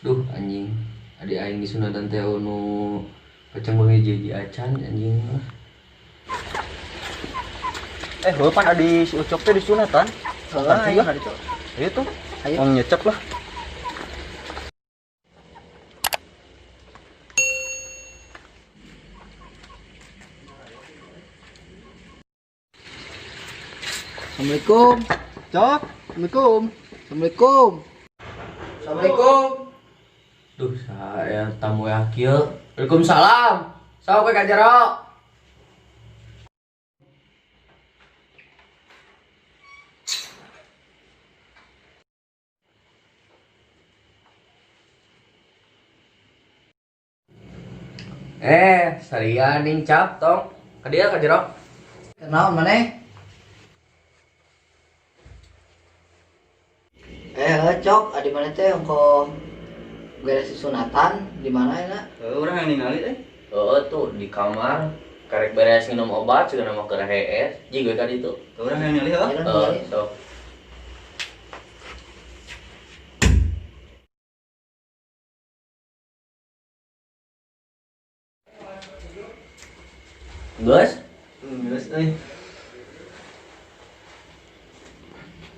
Duh anjing, adi aing disunatan teh nu pacang beungi hiji acan anjing lah. Heuh pan adi si Ucok teh disunatan. Heeh, ayo. ayo. Ayo tuh. Ayo. Mau nyecep lah. Assalamualaikum. Cok. Assalamualaikum. Assalamualaikum. Assalamualaikum. Duh, saya tamu ya kieu. Waalaikumsalam. Sok we ka jero. Sarian ning cap tong. Ka dieu ka jero. Kenal maneh? Cok, adi mana teh ongko beres sunatan di mana enak? Heuh, urang yang ningali euy. Heeh tuh di kamar karek beres minum obat juga nama keur hees. Ji gue ka ditu. Urang yang ningali heuh. Heeh, sok. Geus? Geus euy.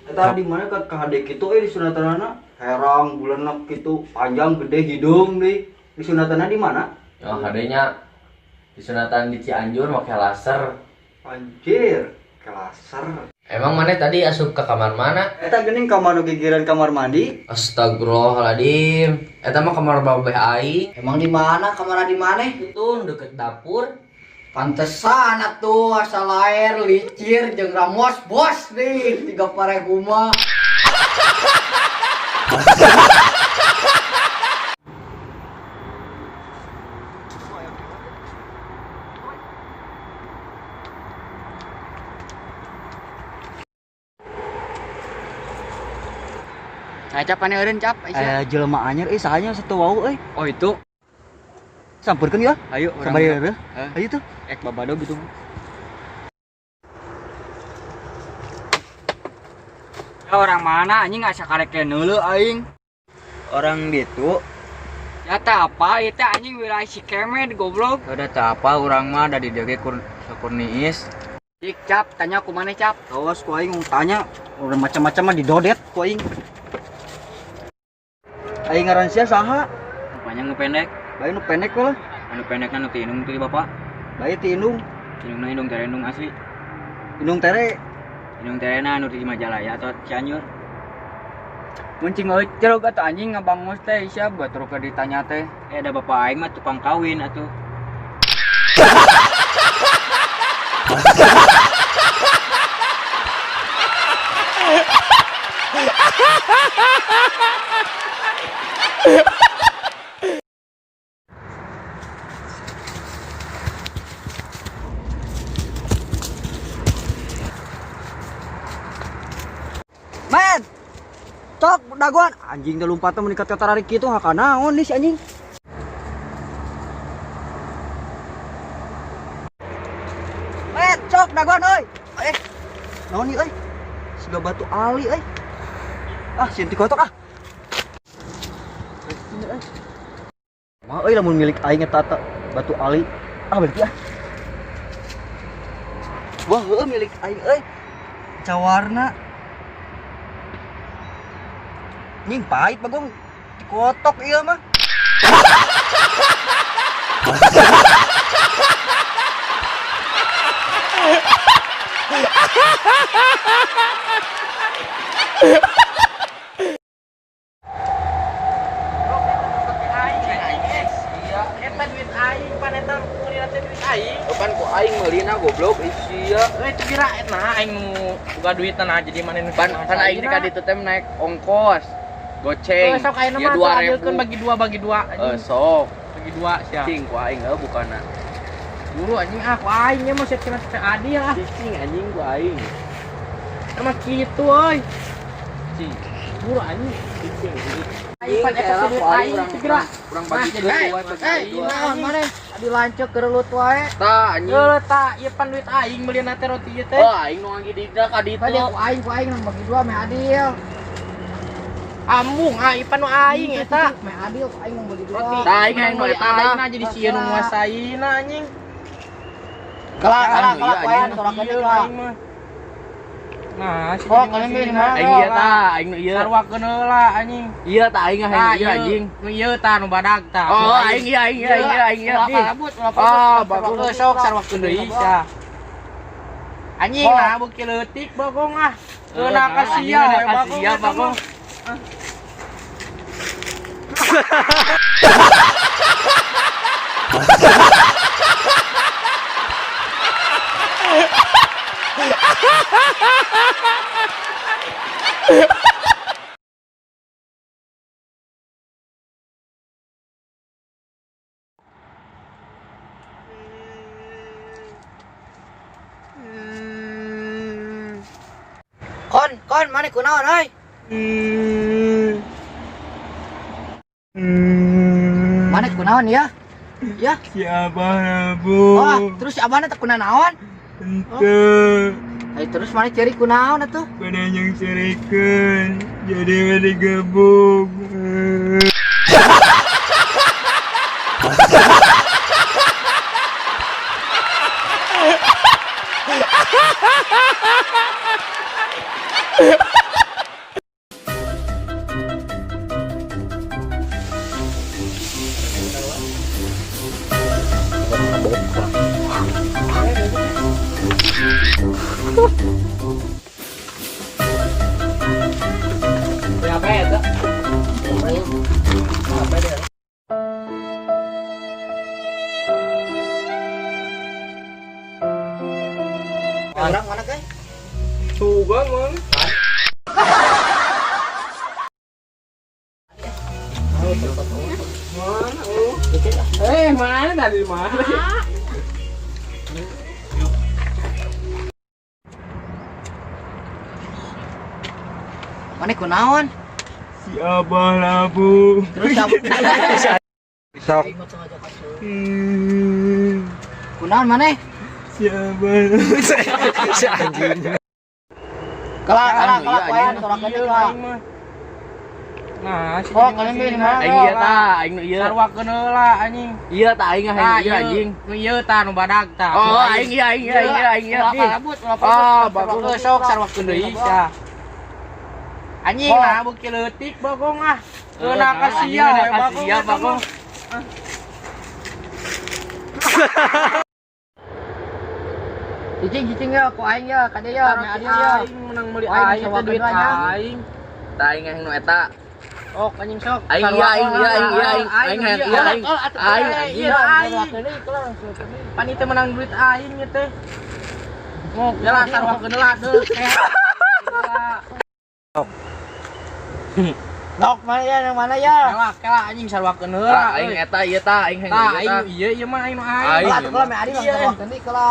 Eta di mana ka kahade kitu euy disunatanana? Herang, bulenek kitu, panjang gede hidung deui. Disunatanna di mana? Oh, hadenya disunatan di Cianjur make laser. Anjir, ke laser. Emang mana tadi asup ke kamar mana? Eta geuning kamar nu gigireun kamar mandi. Astagfirullahaladzim. Eta mah kamar babeh aing. Emang di mana kamar di mana? Itu deket dapur. Pantesan atuh asal air licir jeung ramos bos nih tiga pare guma. Nah, cap aneh eureun cap Aisyah. Jelema anyar euy sahanya satu wau euy. Oh itu. Sampurkeun ya. Ayo urang. Sampai ya. Hah? Ayo tuh. Ek babado gitu. Ya orang mana anjing asa karek neuleuh aing. Orang ditu. Ya teh apa ieu teh anjing wilayah si Kemed goblok. Udah teh apa urang mah da di dieu ge kur sakur niis. Cik cap tanya ku maneh cap. Awas ku aing tanya, udah macam-macam mah didodet ku aing. Aing ngaran sia saha? Nu panjang nu pendek. Bae nu pendek we lah. Anu pendekna nu ti indung ti bapak. Bae ti indung. Indungna indung tere indung asli. Indung tere. Indung terena anu di Majalaya atau Cianjur. Mun cing euceuk atuh anjing ngabangus teh sia batur ke ditanya teh. Da bapak aing mah tukang kawin atuh. Men. Cok dagoan anjing teh lompatna mun ikat tararik kitu haka naon nih si anjing. Men, cok dagoan euy. Naon ieu euy? Siga batu ali euy. Ah, sieun tikotok ah. Mah euy lamun milik aing eta teh batu ali. Ah, balik ah. Wah, heueuh milik aing euy. Cawarna. Nying pahit bagong dikotok ieu mah. Eta duit aing pan eta meulina teh duit aing. Pan ku aing meulina goblok sia. Euy teu kira eta aing nu boga duitna nah jadi maneh nu Pan pan aing teh ka ditu teh naik ongkos. Goceng. Sok ayeuna Ya mah 2000. adilkeun bagi dua bagi dua anjing. Sok. Bagi dua sia. Cing ku aing heuh bukana. Buru anjing ah ku aing nya mah sia cenah teh adil ah. Cing anjing ku aing. Emang kitu euy. Cing. Buru anjing. Cing. Aing pan eta duit aing teu kira. Kurang bagi dua bagi dua. Naon maneh? Adi lanceuk geureulut wae. Tah anjing. Heuh tah ieu pan duit aing meulina teh roti ieu teh. Oh, aing nu ngagidigna ka ditu. Pan ku aing nang bagi dua meh adil. Ambung ah ipan nu aing eta. Meh adil aing mau beli dua. Roti. Tah aing hayang nu eta tah. Aing jadi sieun nu nguasaina anjing. Kala kala Anu, kala iya, poean anjing. sorakeun Iya, deui lah. aing mah. Nah, si Oh, kalian beli mana? Aing ieu tah, aing nu ieu. Sarwakeun heula anjing. Iya tah aing hayang ieu anjing. Nu ieu tah nu badag tah. Oh, aing ieu aing ieu aing ieu aing ieu. Ulah kalabut, ulah Ah, kalabut. bagus. Sok sarwakeun deui sia. Anjing Oh. nah beuki leutik bagong ah. Euna Anjing, kasia euna we bagong. kasia, eta bagong. mah. Kon, kon, mana kunaon euy? Mana kunaon ya? Ya. Si Abah Rabu. Oh, terus si abahna teh kunaon? Ente Ayo terus mana ceri kunaon atuh? pada yang serikan jadi mana gebuk. Berapa ya tah? Orang mana kai? Tuh mana? Eh, mana tadi mana? Mana kunaon? Si Abah Rabu. Terus si abah Sok. kunaon mana? Si Abah. Si anjing. Kala kala Anu, kala iya, poean anjing. sorakeun Iya, deui lah. aing mah. Nah, si Oh, kalian beli mana? Aing ieu tah, aing nu ieu. Sarwakeun heula anjing. Iya tah aing hayang ieu anjing. Nu ieu tah nu badag tah. Oh, aing ieu aing ieu aing ieu aing ieu. Ulah kalabut, ulah Ah, kalabut. bagus. Sok sarwakeun deui sia. Anjing Oh. nah beuki leutik bagong ah. Euna Anjing, kasia euna we bagong. kasia, eta bagong. mah. Cicing cicing ya, ku aing ya, kade ya, meh adil ya. Aing menang meuli Aing aing teh duit sawakeun lah, nya. aing. Tah aing hayang nu eta. Oh, anjing sok. Aing ieu aing ieu aing ieu aing aing hayang ieu aing. Aing anjing. Iya aing. Pan ieu teh menang duit aing ieu teh. Mau jelas sarwakeun heula deuh. Nok mana ya, yang mana ya? Kela kela anjing sarwakeun heula. Tah aing eta ieu tah aing hayang Tah ieu aing tah. nu ieu ieu mah aing nu aing. Aing. Kala atuh kala meh adil Iya. langsung deui kala.